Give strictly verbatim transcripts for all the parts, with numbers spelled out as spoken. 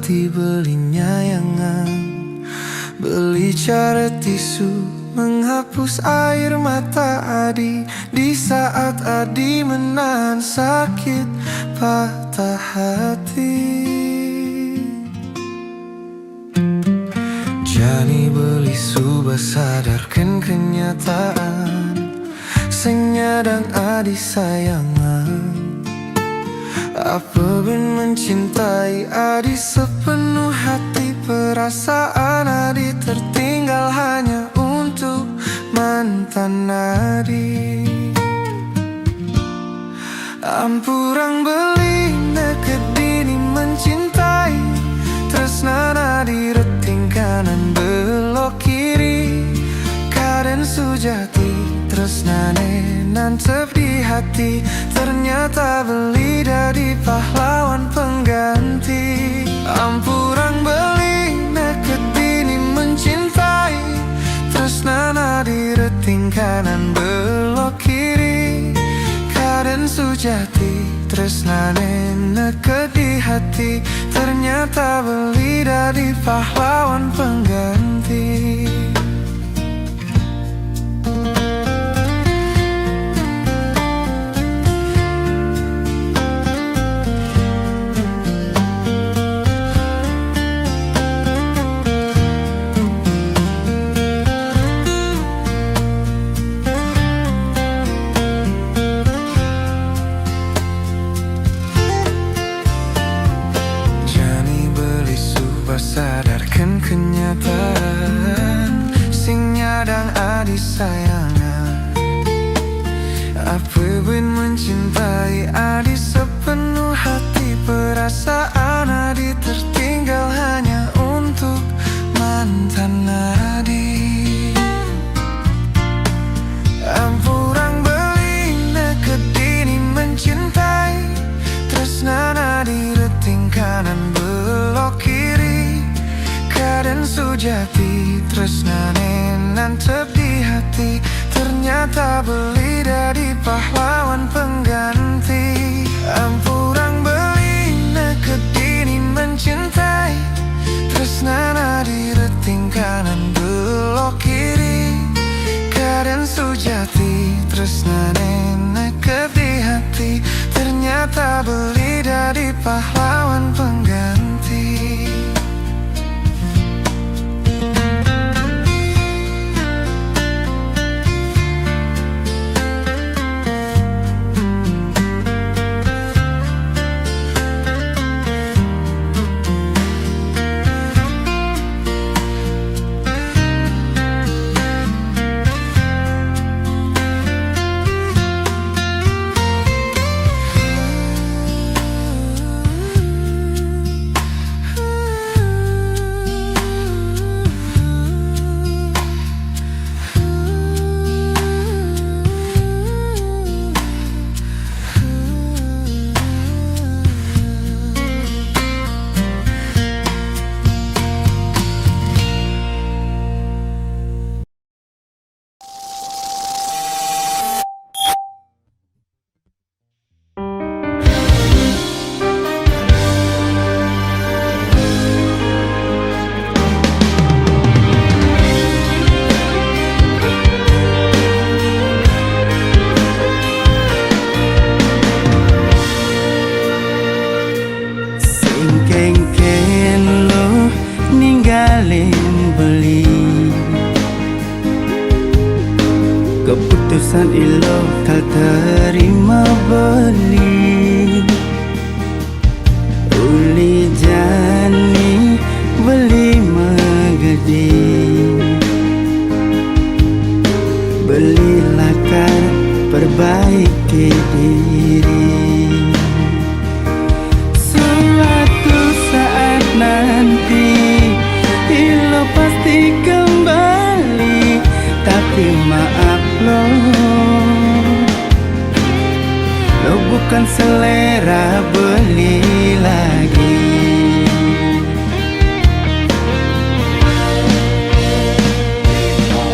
Dibeli nyayangan, beli cara tisu menghapus air mata Adi di saat Adi menahan sakit patah hati. Jani beli suba sadarkan kenyataan, seng nyadang Adi sayangan. Apa bin mencintai Adi sepenuh hati, perasaan Adi tertinggal hanya untuk mantan Adi. Ampurang beli neke dini mencintai, tresna Adi reting kanan belok kiri, kaden sujati tresnane nancep di hati, ternyata beli dadi pahlawan pengganti. Ampurang beli neke dini mencintai, tresna Adi reting kanan belok kiri, kaden sujati tresnane neke di hati, ternyata beli dadi pahlawan pengganti. Jani beli suba sadarkan kenyataan, seng nyadang Adi sayangan. Apa bin mencintai Adi sepenuh hati, perasaan Adi tertinggal hanya untuk mantan Adi. Ampurang beli neke dini mencintai, tresna Adi reting kanan belok kiri, kaden sujati tresnane nancep di hati, ternyata beli dadi pahlawan pengganti. Ampurang beli neke dini mencintai, tresna Adi reting kanan belok kiri, kaden sujati tresnane neke di hati, ternyata beli dadi pahlawan pengganti. Seng kengken lo ninggalin beli. Keputusan ilo kal terima beli. Uli jani beli megedi, beli lakar perbaiki diri. Suatu saat nanti, ilo pasti kembali. Tapi maaf lo, lo bukan selera beli lagi.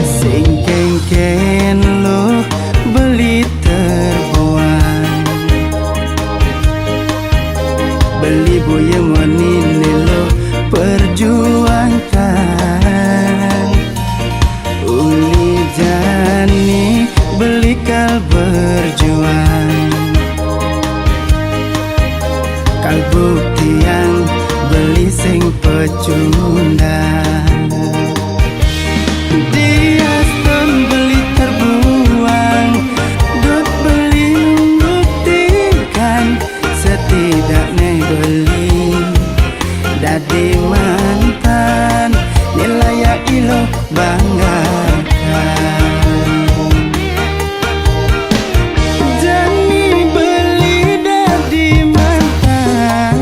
Seng kengken lo beli terbuang. Beli boya menini lo pecundang. Diaston beli terbuang, dot beli membuktikan, setidaknya beli dadi mantan, nilai ilo banggakan. Jani beli dadi mantan,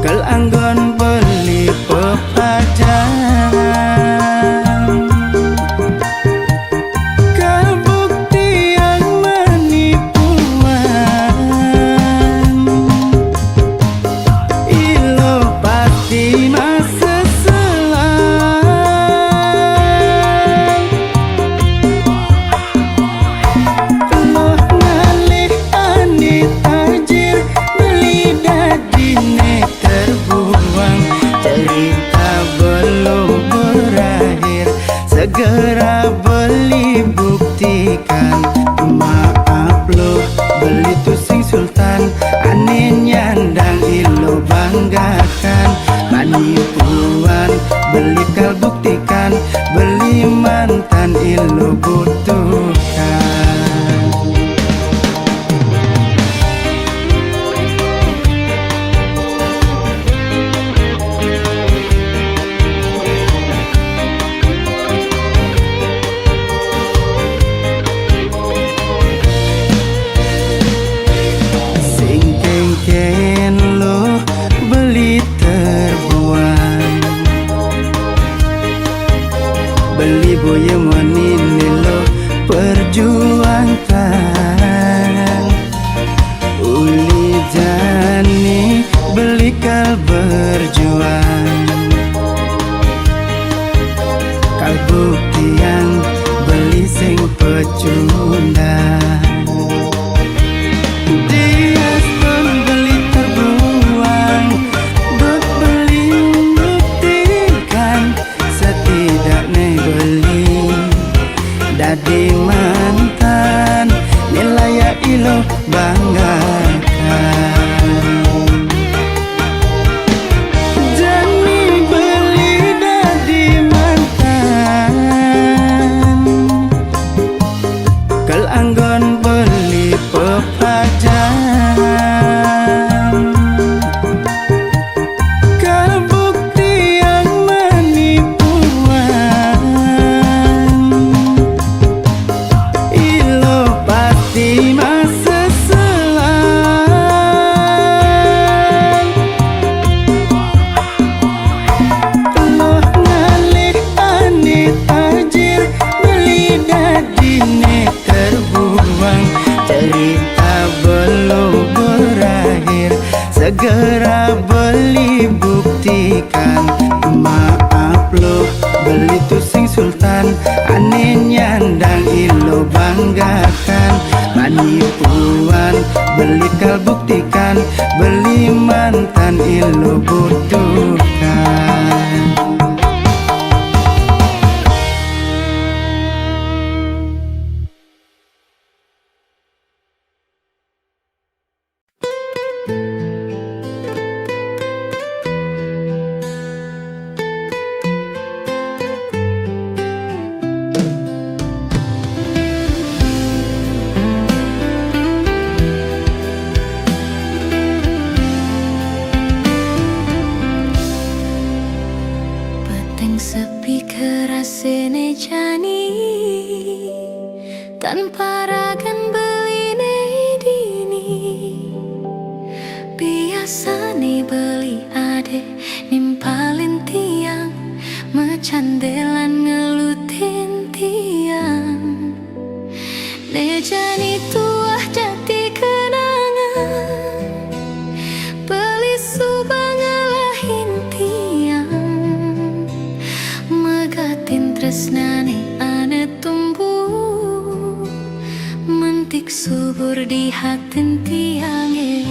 kal anggon beli pepajan. Kal buktian manipuan, ilo pasti maseselan. Loh ngalih ani tajir, beli dadine terbuang. Cerita belum berakhir, segera beli buktikan. Maaf loh, beli tu sing sultan, ani nyandang ilo banggakan. Manipuan, beli kal buktikan, beli mantan ilo butuhkan. Sing kengken loh beli terbuang, beli boye monine loh perjuangkan. Uli jani beli kal berjuang, kal buktian beli sing pecundang. Diaston beli terbuang, dot beli membuktikan, setidaknya beli dadi mantan, nilai ilo banggakan. Jani beli dadi mantan, kal anggon beli pepajan. Kal buktian manipuan, ilo pasti maseselan. Loh ngalih ani tajir, beli dadine terbuang. Cerita belum berakhir, segera beli buktikan. Maaf loh, beli tu sing sultan, ani nyandang ilo banggakan. Manipuan, beli kal buktikan, beli mantan ilo butuhkan. Peteng sepi kerasene jani, tanpa ragan beline dini. Biasane beli ade nimpalin tiang, mecandelan ngelutin tiang. Ne jani tuah jati kenangan, beli suba ngalahin tiang. Megatin tresnane ane tumbuh, mentik subur di hatin tiange.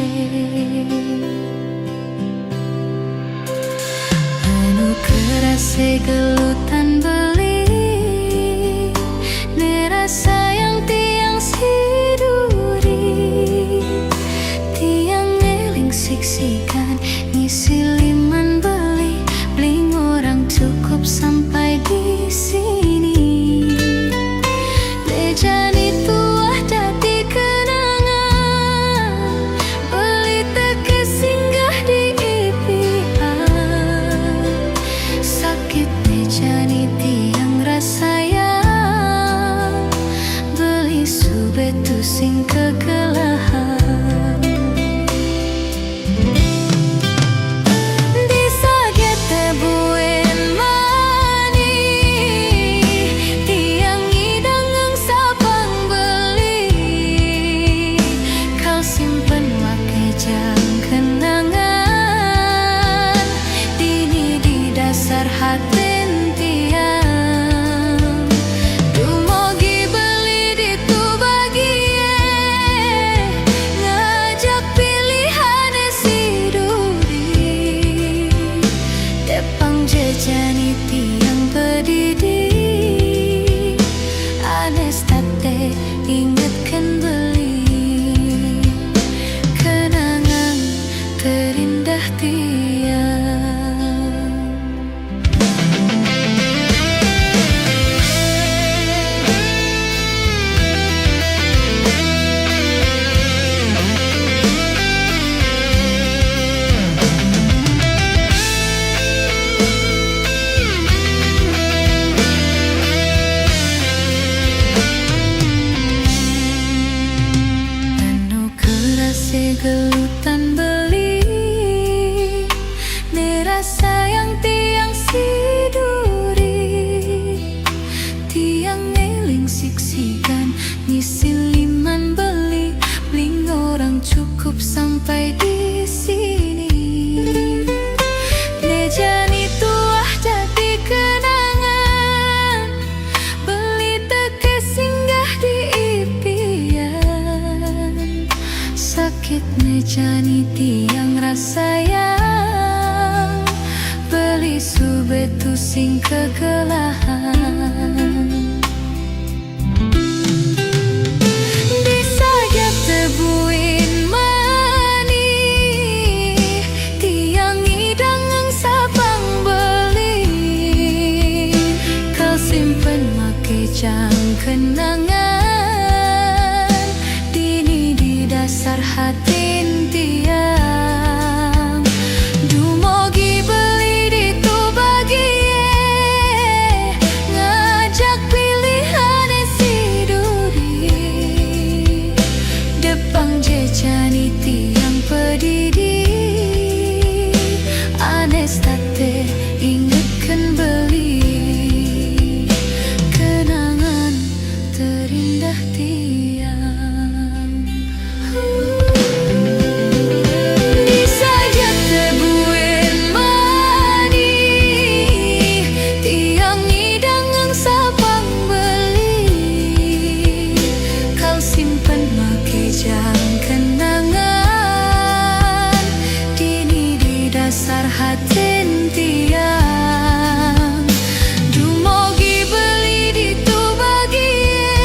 Anu kerase gelutan beli, ne rasa yang tiang siduri. Tiang ngeling siksikan Ngisi liman beli, beli ngorang cukup sampai di sini. Meja ni tuah dadi kenangan, beli teke singgah di ipian. Sakit meja ni tiang rasayang, beli sube tusing kekelahan. Di saget te buin mani, tiang ngidang ngengsapang beli. Kal simpen make jang kenangan, dini di dasar hatin tiang. Dumogi beli ditu bagie, ngajak pilihane si duri. Depang jejani tiang pedidi, ane state ingetken beli kenangan terindah tiang. Anu kerase gelutan beli, ne rasayang tiang si duri. Tiang ngeling siksikan, ngisi liman beli, beli ngorang cukup sampai di sini. Meja ni tuah dadi kenangan, beli teke singgah di ipian. Sakit meja ni tiang rasayang, beli sube tusing kekelahan. Di saget te buin mani, tiang ngidang ngengsapang beli. Kal simpen make jang kenangan, dini di dasar hatin tiang. Dumogi beli ditu bagie, ngajak pilihane si duri. Depang jejani tiang pedidi, ane state ingetken beli kenangan terindah tiang. Di saget te buin mani, tiang ngidang ngengsapang beli. Kal simpen make jang kenangan, dini di dasar hatin tiang. Dumogi beli ditu bagie,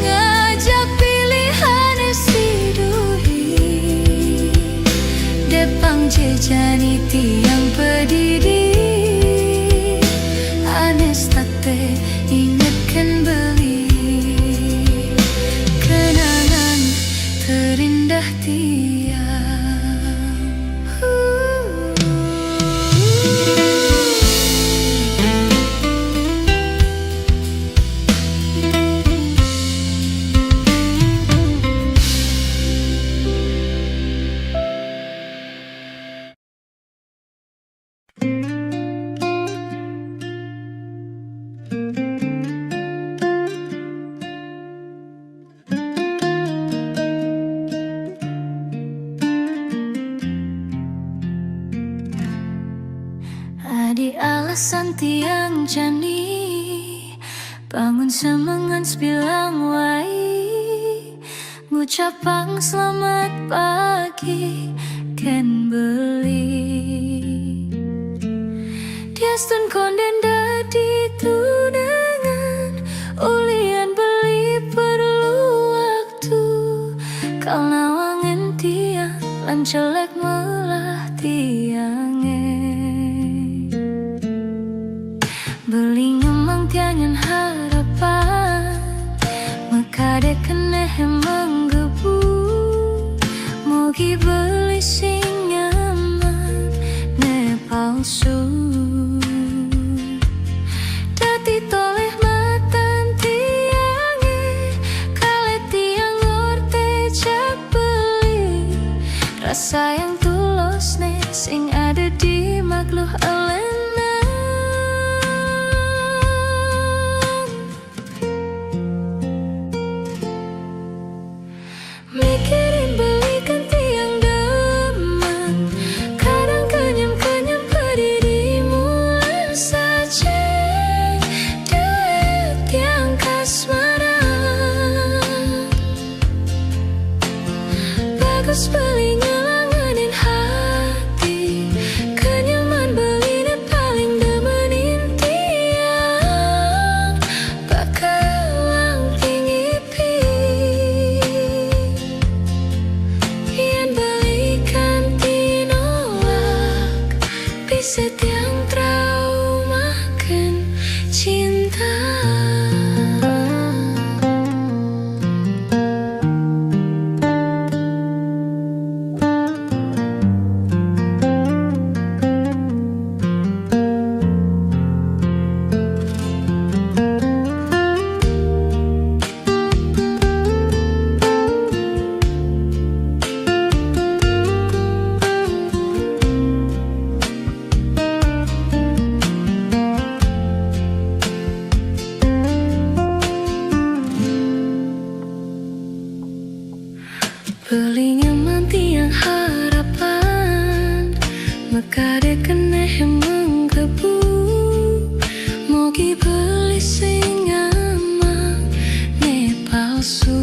ngajak pilihane si duri. Depang jejani tiang pedidi, ane state ingetken beli kenangan terindah tiang. Adi alasan tiang jani bangun semengan sebilang wai, ngucapang selamat pagi ken beli. Diastun konden dadi tunangan, ulian beli perlu waktu, kal nawangen tiang lan celek mele Tulus ne sing ada di makluh elenan. Mikirin belikan tiang demen, kadang kenyem-kenyem pedih di mulan saja. Duit tiang kasmaran bagus beli ngelangenin hati, kenyaman beli ne paling demenin tiang. Bakalang tinggi pi, yan belikan tinolak, bisa tiang traumakan cinta. Beli nyaman tiang harapan, mekade keneh menggebu. Mogi beli sing aman ne palsu.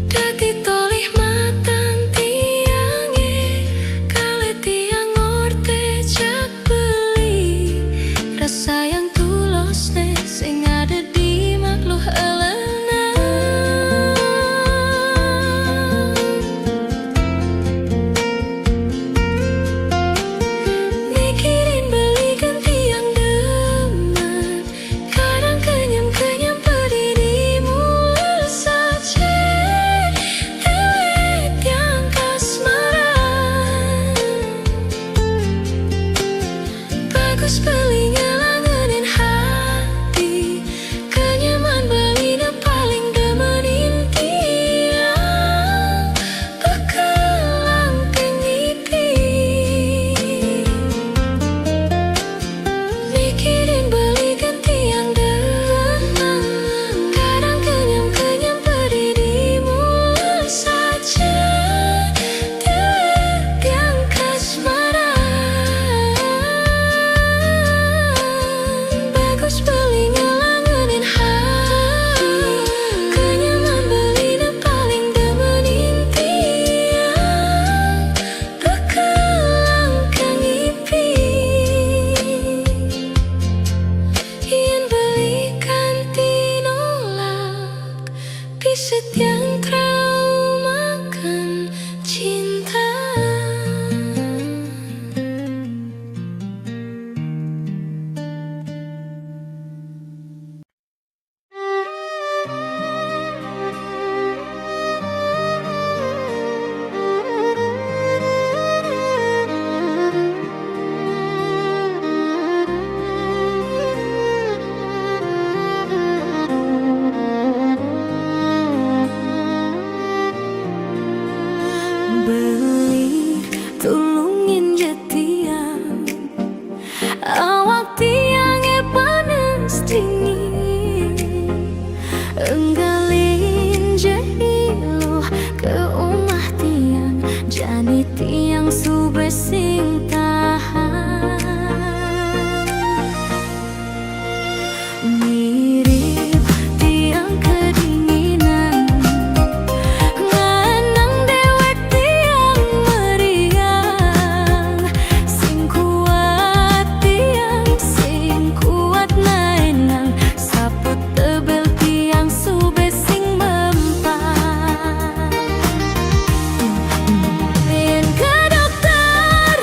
Dadi tolih matan tiange, kale tiang orte jak beli rasa yang tulus ne sing ada di makluh elenan. Mikirin beli ganti yang demen, kadang kenyem-kenyem pedih di mulut saja. Duit yang kasmaran bagus beli ngelangenin hati, kenyaman beli ne paling demenin tiang. Bakalang tinggi pi, mikirin beli ganti yang demen, kadang kenyem-kenyem pedih di mulut saja. Duit yang kasmaran bagus beli ngelangenin hati, kenyaman beli ne paling demenin tiang. Bakalang tinggi pi, yan belikan tinolak, bisa tiang traumakan cinta. Beli tulungin ja tiang, awak tiange panas dingin. Enggalin ja iluh ke umah tiang, jani tiang sube sing tahan. Mirip tiang kedinginan, ngenang dewek tiang meriang. Sing kuat tiang, sing kuat naenang, saput tebel tiang sube sing mempan. Yen ke dokter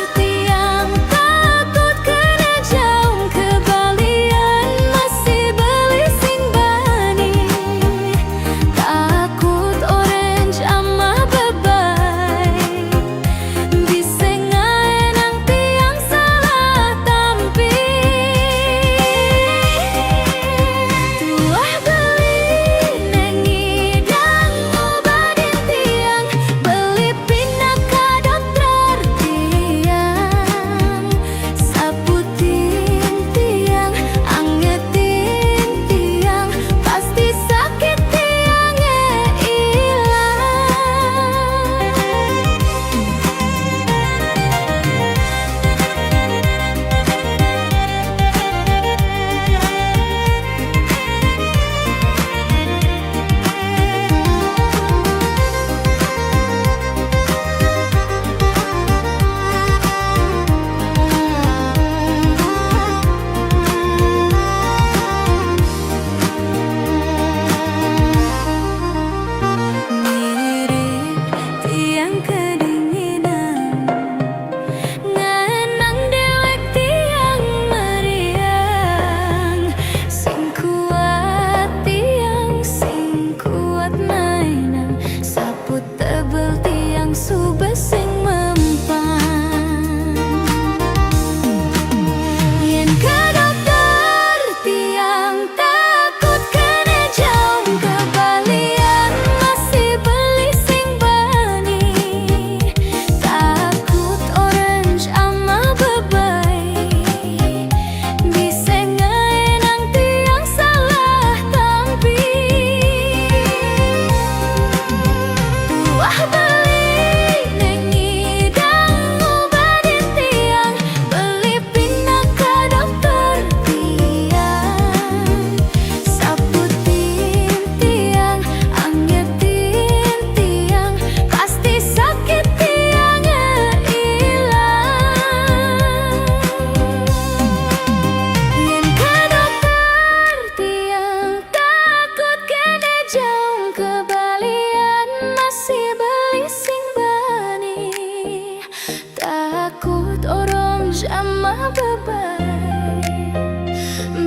Damma babbai,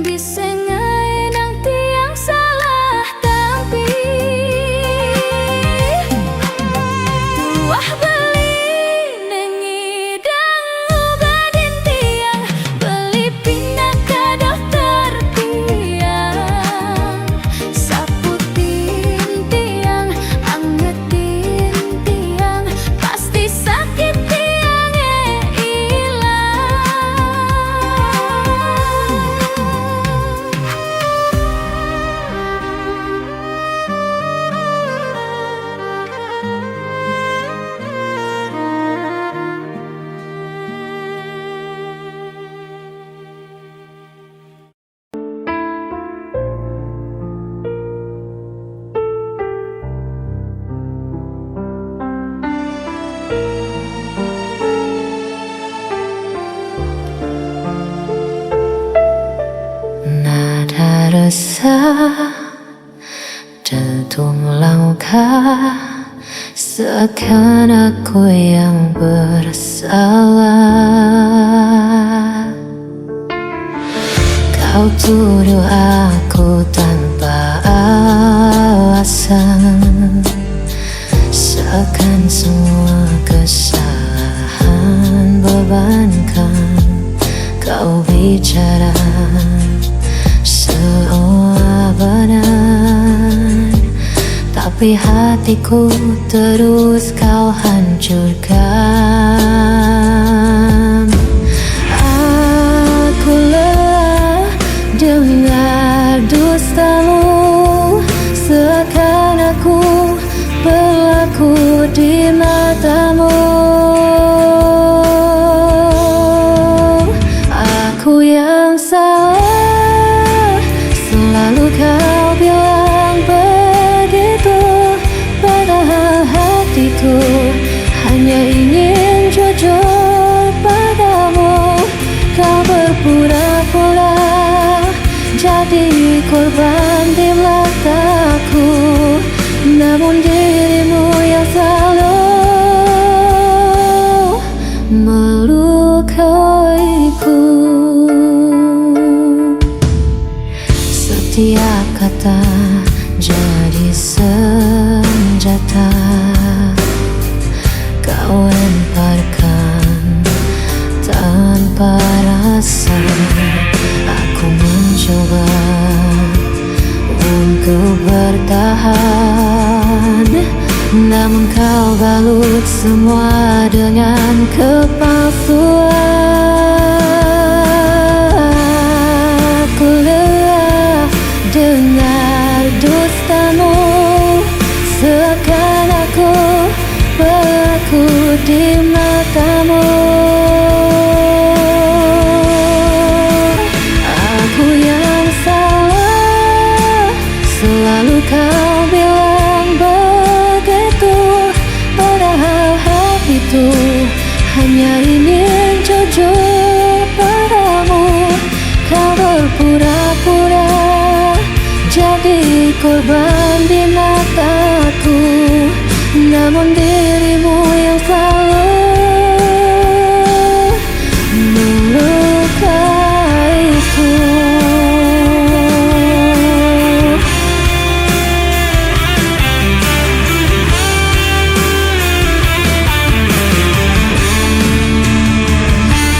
bise ngai nang tiang salah tampi. Tuah beli nengidang ubadin tiang, beli pinaka dokter tiang. Saputin tiang, angetin tiang, pasti sakit tiang e ilang. Nada resah, dentum langkah, seakan aku yang bersalah. Kau tuduh aku tanpa alasan, seakan semua kesalahan bebankan. Kau bicara seolah benar, tapi hatiku terus kau hancurkan. Aku lelah dengar dustamu, seakan aku berlaku di matamu. Aku yang salah, selalu kau bilang begitu, padahal hatiku hanya ingin jujur padamu. Kau berpura-pura jadi korban di mataku, namun dirimu yang selalu melukaiku. Setiap kata jadi senjata kau lemparkan tanpa rasa. Aku mencoba untuk bertahan, namun kau balut semua dengan kepalsuan. Aku lelah dengar dustamu, seakan aku berlaku di matamu. Aku yang salah, selalu kau bilang begitu, padahal hatiku hanya ingin jujur padamu. Kau berpura-pura jadi korban di mataku, namun dirimu yang selalu melukaiku.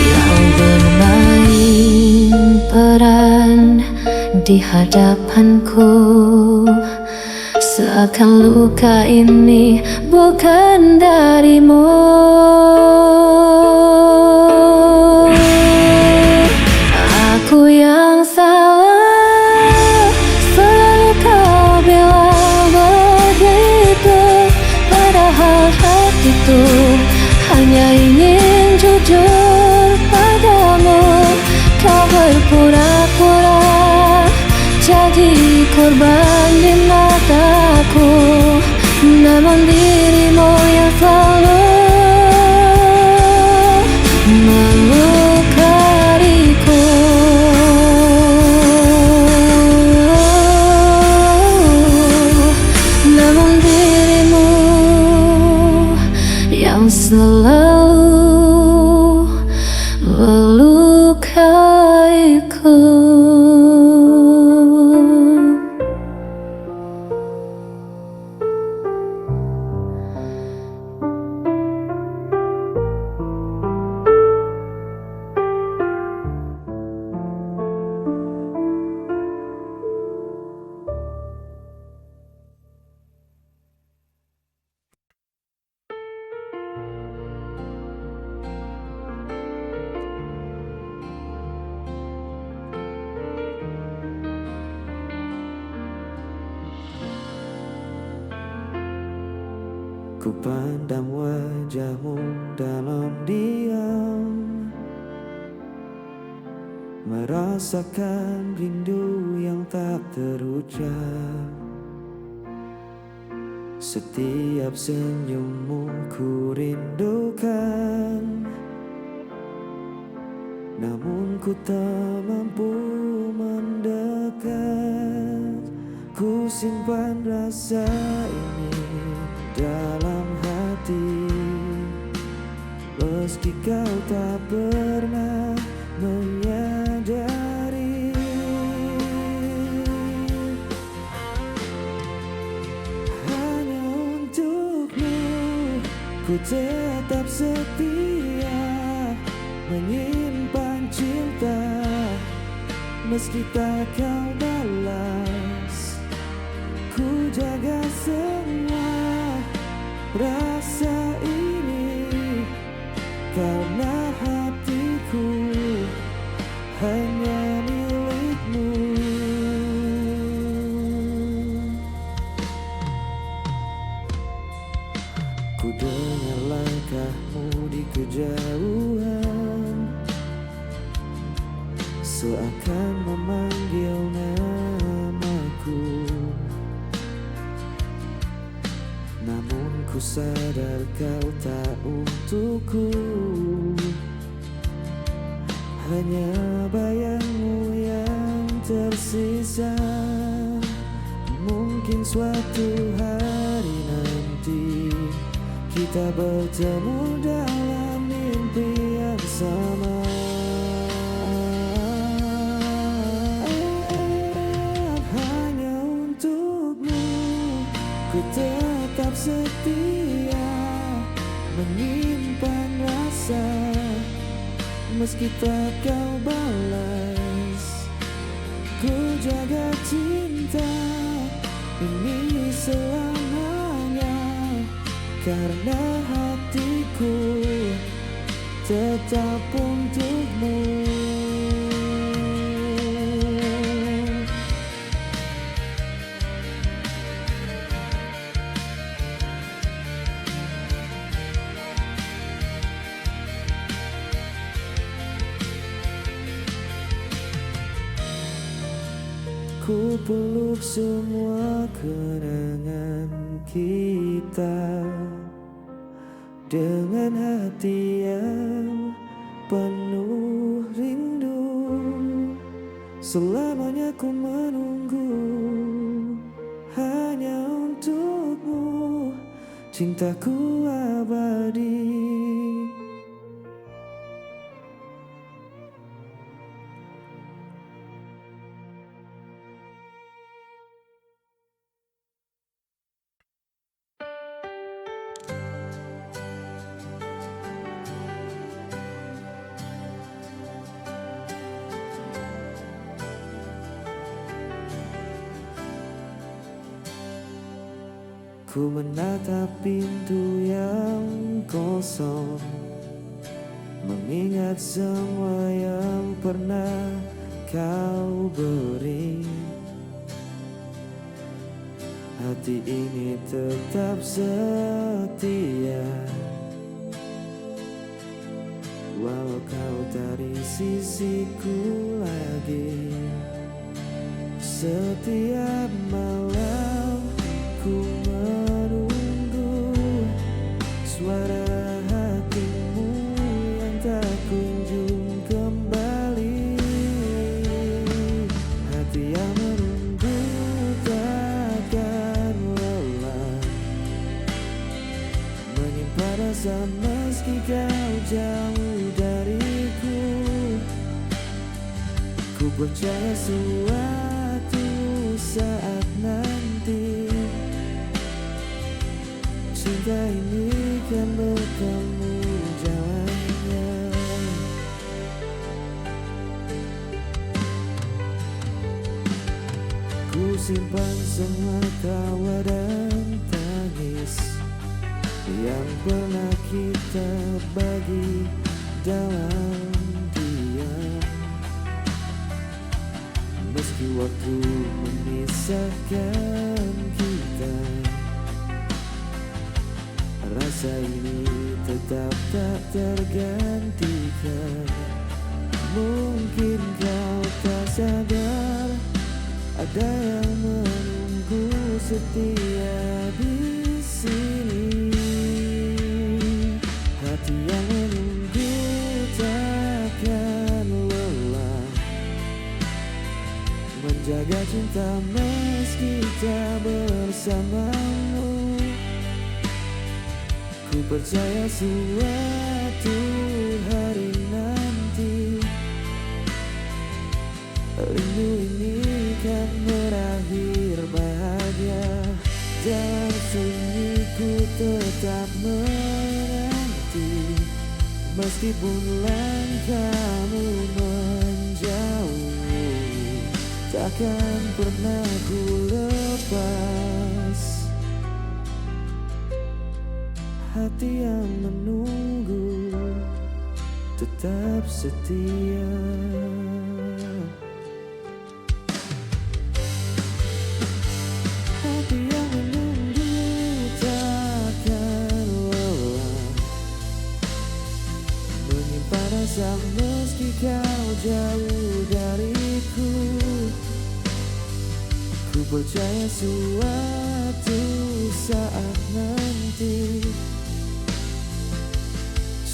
Yang bermain peran di hadapanku, seakan luka ini bukan darimu. Aku yang salah, selalu kau bilang begitu, padahal hatiku hanya ingin jujur padamu. Kau berpura-pura jadi korban di mataku, namun dirimu yang selalu melukaiku. Namun dirimu yang selalu Ku pandang wajahmu dalam diam, merasakan rindu yang tak terucap. Setiap senyummu ku rindukan, namun ku tak mampu mendekat. Ku simpan rasa ini dalam hati, meski kau tak pernah menyadari. Hanya untukmu ku tetap setia, menyimpan cinta meski tak kau balas. Ku jaga semua rasa ini, karena hatiku hanya milikmu. Ku dengar langkahmu di kejauhan, seakan memanggil namaku. Namun ku sadar kau tak untukku, hanya bayangmu yang tersisa. Mungkin suatu hari nanti kita bertemu dalam mimpi yang sama. Hanya untukmu ku tetap setia, menyimpan rasa meski tak kau balas. Ku jaga cinta ini selamanya, karena hatiku tetap untukmu. Ku peluk semua kenangan kita dengan hati yang penuh rindu. Selamanya ku menunggu hanya untukmu, cintaku abadi. Ku menatap pintu yang kosong, mengingat semua yang pernah kau beri. Hati ini tetap setia, walau kau tak di sisiku lagi. Setiap malam ku menunggu suara hatimu yang tak kunjung kembali. Hati yang menunggu takkan lelah, menyimpan rasa meski kau jauh dariku. Ku percaya suatu saat nanti cinta ini kan bertemu jalannya. Ku simpan semua tawa dan tangis yang pernah kita bagi dalam diam. Meski waktu memisahkan kita, Rasa ini tetap tak tergantikan. Mungkin kau tak sadar, ada yang menunggu setia di sini. Hati yang menunggu takkan lelah menjaga cinta meski tak bersamamu. Ku percaya suatu hari nanti rindu ini kan berakhir bahagia. Dalam sunyi ku tetap menanti, meskipun langkahmu menjauh, takkan pernah ku lepas. Hati yang menunggu tetap setia. Hati yang menunggu takkan lelah menyimpan rasa meski kau jauh dariku. Ku percaya suatu saat nanti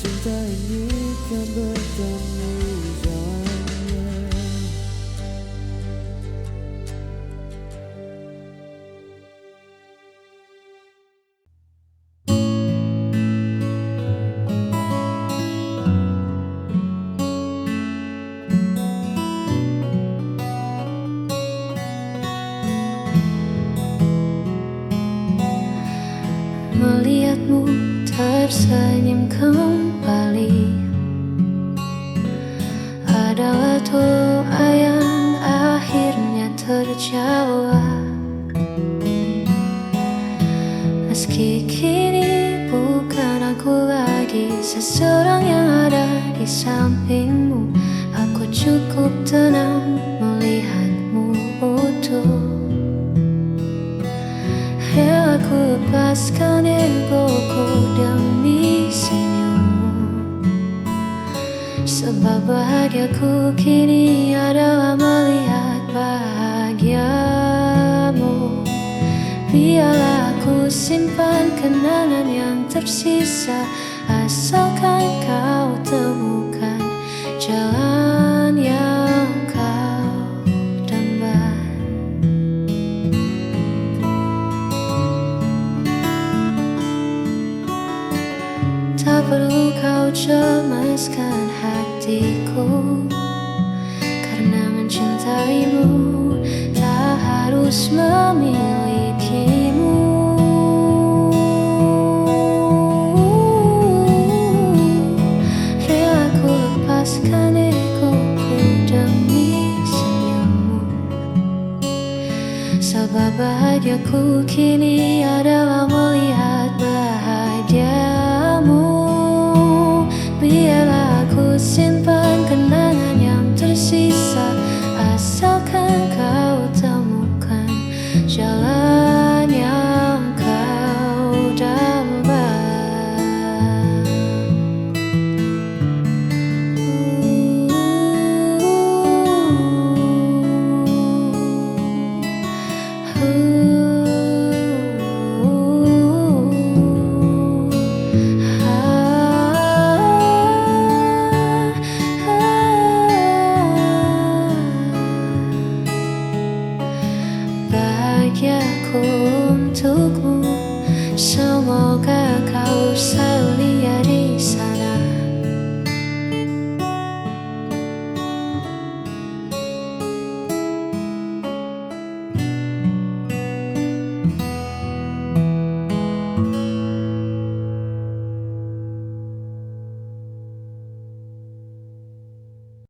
cinta ini kan bertemu jalannya. Melihatmu tersenyum kembali adalah doa yang akhirnya terjawab. Meski kini bukan aku lagi seseorang yang ada di sampingmu, aku cukup tenang melihatmu utuh. Rela ku lepaskan egoku demi senyummu. Sebab bahagiaku kini adalah melihat bahagiamu. Biarlah ku simpan kenangan yang tersisa, asalkan kau temukan jalan yang kau dambakan. Tak perlu kau cemaskan hatiku, karena mencintaimu tak harus memilikimu. Rela ku lepaskan egoku demi senyummu. Sebab bahagiaku kini adalah melihat bahagiamu. Biarlah ku simpan kenangan yang tersisa, asalkan kau temukan jalan yang kau dambakan. Bahagiaku untukmu, semoga kau selalu ada di sana.